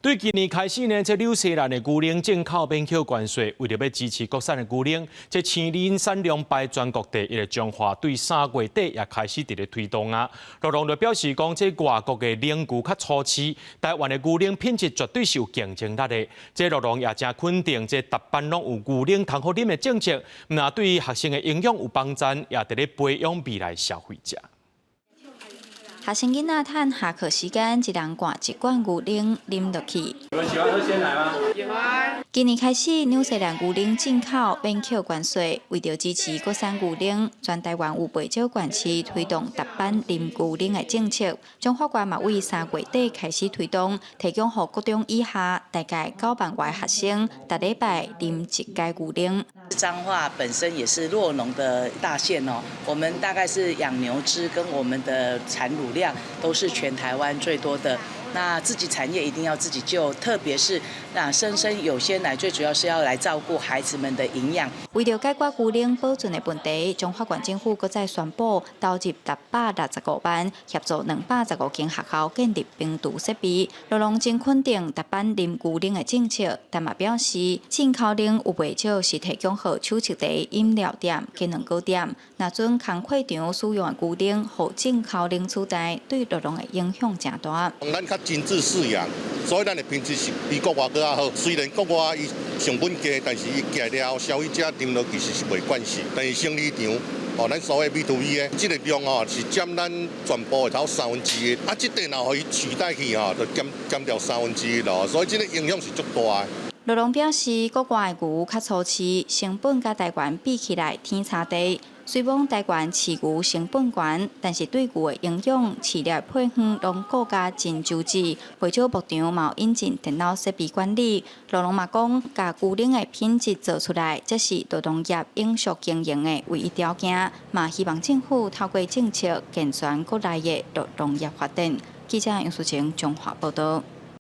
對今年開始呢，這紐西蘭的牛奶進口免扣關稅，為著欲支持國產的牛奶，這青奶產量排全國第一的彰化，對3月底也開始佇咧推動啊。酪農就表示講，這外國的奶牛較粗飼，台灣的牛奶品質絕對是有競爭力的。這酪農也誠肯定，這逐班攏有牛奶通予啉的政策，毋但對學生的營養有幫助，也佇咧培養未來消費者。學生囡仔趁下課時間，一人灌一罐牛奶啉落去。你們喜歡喝鮮奶嗎？喜歡。今年開始，紐西蘭牛奶進口免扣關稅，為著支持國產牛奶，全台灣有袂少縣市推動逐班啉牛奶的政策。彰化縣嘛對3月底開始推動，提供予國中以下大概9萬外學生，逐禮拜啉一改牛奶。彰化本身也是酪農的大縣哦，我們大概是養牛隻跟我們的產乳量都是全台灣最多的。那自己產業一定要自己救，特別是那生生有鮮奶，最主要是要來照顧孩子們的營養。為著解決牛奶保存的問題，彰化縣政府閣再宣布投入665萬，協助215間學校建立冰櫥設備。酪農真肯定逐班啉牛奶的政策，但嘛表示進口奶有袂少是提供予手提茶飲料店、雞卵糕店。若準工課場使用的牛奶予進口奶取代，對酪農的影響誠大。咱較精緻飼養，所以咱的品質是比國外閣較好。雖然國外伊成本低，但是伊寄了後消費者啉落其實是袂慣勢。但是生理場，哦，咱所謂 B to B 的這個量哦，是佔咱全部的頭1/3，啊，這塊若予伊取代去吼，就減掉1/3咯，所以這個影響是足大的。酪農表示，國外的牛較粗飼，成本佮台灣比起來天差地。雖罔台灣飼牛成本懸，但是對牛的營養、飼料配方攏顧甲真周至，袂少牧場嘛有引進電腦設備管理。酪農嘛講，共牛奶的品質做出來，這是酪農業永續經營的唯一條件。嘛希望政府透過政策健全國內的酪農業發展。記者楊淑晴彰化報導。